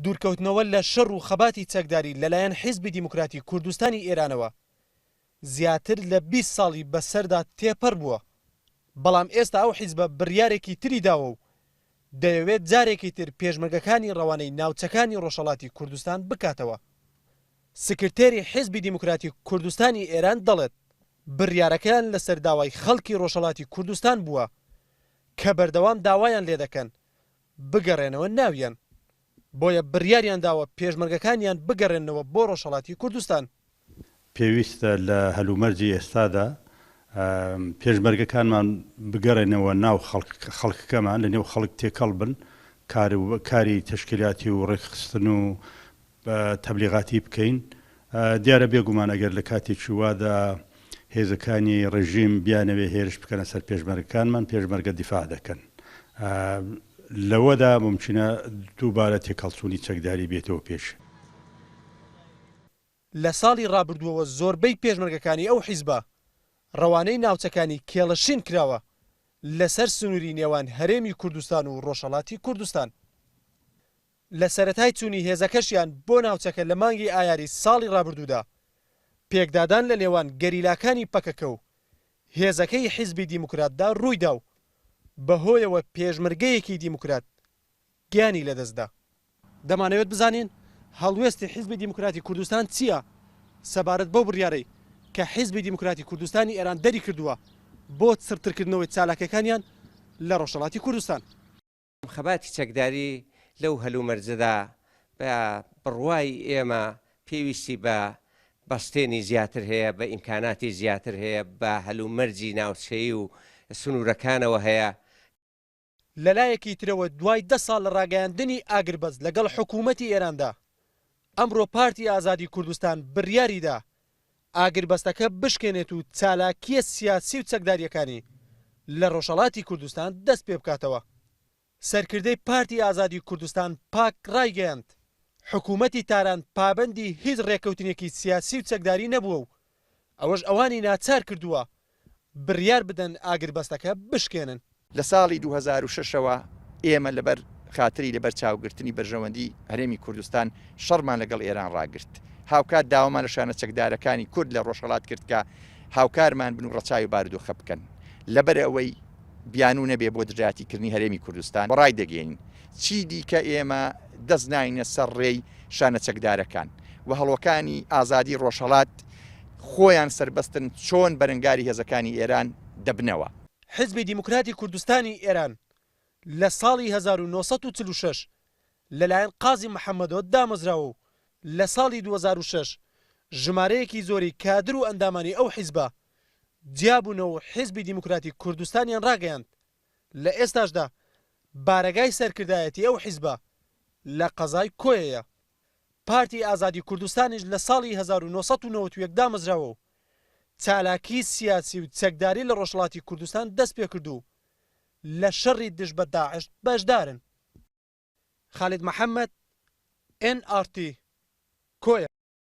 دوورکەوتنەوە لە شەڕ و خەباتی چەکداری لەلایەن حیزبی دیموکراتی کوردستانی ئێرانەوە زیاتر لە 20 ساڵی بەسەردا تێپەڕ بووە، بەڵام ئێستا ئەو حیزبە بڕیارێکی تری داوە و دەیەوێت جارێکی تر پێشمەرگەکانی ڕەوانەی ناوچەکانی ڕۆژهەڵاتی کوردستان بکاتەوە. سکرتێری حیزبی دیموکراتی کوردستانی ئێران دەڵێت، بڕیارەکەیان لەسەر داوای خەڵکی ڕۆژهەڵاتی کوردستان بووە کە بەردەوام داوایان لێدەکەن بگەڕێنەوە ناویان، بۆیە بڕیاریان داوە پێشمەرگەکانیان بگەڕێننەوە بۆ ڕۆژهەڵاتی کوردستان. پێویستە لە هەلومەرجی ئێستادا پێشمەرگەکانمان بگەڕێنەوە ناو خەڵکەکەمان، لە نێو خەڵک تێکەڵ بن، کاری تەشکیلاتی و ڕێکخستن و تەبلیغاتی بکەین. دیارە بێگومان ئەگەر لە کاتێکی وادا هێزەکانی ڕێژیم بیانەوێ هێرش بکەنە سەر پێشمەرگەکانمان، پێشمەرگە دیفاع دەکەن. لەوەدا مومکینە دووبارە تێکهەڵچوونی چەکداری بێتەوە پێش. لە ساڵی ڕابردووەوە زۆربەی پێشمەرگەکانی ئەو حیزبە ڕەوانەی ناوچەکانی کێڵەشین کراوە لەسەر سنووری نێوان هەرێمی کوردستان و ڕۆژهەڵاتی کوردستان. لە سەرەتای چوونی هێزەکەشیان بۆ ناوچەکە لە مانگی ئایاری ساڵی ڕابردوودا، پێکدادان لە نێوان گەریلاکانی پەکەکە و هێزەکەی حیزبی دیموکراتدا ڕوویدا و بەهۆیەوە پێشمەرگەیەکی دیموکرات گیانی لەدەستدا. دەمانەوێت بزانین هەڵوێستی حیزبی دیموکراتی کوردستان چییە سەبارەت بەو بڕیارەی کە حیزبی دیموکراتی کوردستانی ئێران دەریکردووە بۆ چڕترکردنەوەی چالاکیەکانیان لە ڕۆژهەڵاتی کوردستان. خەباتی چەکداری لەو هەلومەرجەدا بە بڕوای ئێمە پێویستی بە بەستێنی زیاتر هەیە، بە ئیمکاناتی زیاتر هەیە، بە هەلومەرجی ناوچەیی و سنوورەکانەوە هەیە. لەلایەکی ترەوە دوای دە ساڵ لە ڕاگەیاندنی ئاگربەست لەگەڵ حکوومەتی ئێراندا، ئەمڕۆ پارتی ئازادی کوردستان بڕیاریدا ئاگربەستەکە بشکێنێت و چالاکییە سیاسی و چەکدارییەکانی لە ڕۆژهەڵاتی کوردستان دەست پێبکاتەوە. سەرکردەی پارتی ئازادی کوردستان پاک ڕایگەیاند، حکوومەتی تاران پابەندی هیچ ڕێککەوتنێکی سیاسی و چەکداری نەبووە و ئەوەش ئەوانی ناچار کردووە بڕیار بدەن ئاگربەستەکە بشکێنن. لە ساڵی 2006 ەوە ئێمە لەبەر خاتری لەبەر چاوگرتنی بەرژەوەندی هەرێمی کوردستان شەڕمان لەگەڵ ئێران ڕاگرت. هاوکات داوامان لە شانە چەکدارەکانی کورد لە ڕۆژهەڵات کرد کە هاوکارمان بن و ڕەچاوی بارودۆخە بکەن. لەبەر ئەوەی بیانوو نەبێ بۆ دژایەتی کردنی هەرێمی کوردستان و ڕایدەگەیەنین چی دیکە ئێمە دەست ناینە سەر ڕێی شانە چەکدارەکان و هەڵۆکانی ئازادی ڕۆژهەڵات خۆیان سەربەستن چۆن بەرەنگاری هێزەکانی ئێران دەبنەوە. حیزبی دیموکراتی کوردستانی ئێران لە ساڵی 1946 لەلایەن قازی محەممەدەوە دامەزراوە و لە ساڵی 2006 ژمارەیەکی زۆری کادر و ئەندامانی ئەو حیزبە جیابوونەوە و حیزبی دیموکراتی کوردستانیان ڕاگەیاند، لە ئێستاشدا بارەگای سەرکردایەتی ئەو حیزبە لە قەزای کۆیەیە. پارتی ئازادی کوردستانیش لە ساڵی 1991 دامەزراوە و چالاکیی سیاسی و چەکداری لە ڕۆژهەڵاتی کوردستان دەستپێکرد و لە شەڕی دژ بە داعش بەشدارن. خالید محەمەد، ئێن ئاڕ تی، کۆیە.